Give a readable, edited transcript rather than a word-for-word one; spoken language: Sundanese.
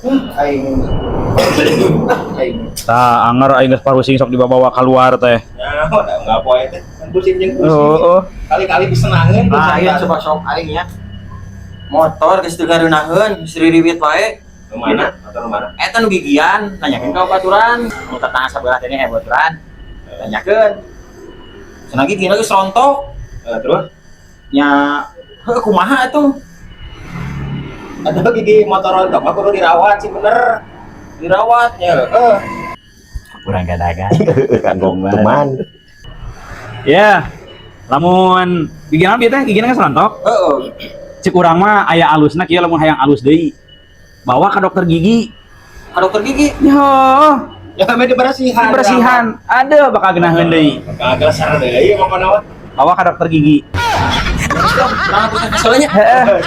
Aing. Aing. Tah, anger aing geus parusing sok dibawa keluar teh. Ya, udah enggak poe teh. Kan pusing jeung pusing. Oh. Kali-kali disenangin. Nah, iya, coba sok aing nya. Motor geus teu gareunaheun, geus ririwit wae. Nu mana? Atau nu mana? Eta nu gigian, nanyakeun ka baturan. Nu tetangga sabelah teh nya baturan. Tanyakeun. Cenah gigina geus rontok. Eh, terus? Nya heuh, kumaha atuh? Ada gigi motor rontok mah kudu dirawat sih, bener. Dirawat ya, heeh. Kurang gadagan. Kagok teman. Ya. Lamun gigina bieu teh gigina geus rontok. Heeh. Cek urang mah aya alusna kieu, lamun hayang alus deui. Bawa ke dokter gigi. Ka dokter gigi. Yo, Ya kami dibersihan. Dibersihan. Ada bakal geunaheun deui. Bakal gelasar deui pokona mah. Bawa ke dokter gigi. Nah, terus soalnya Heeh.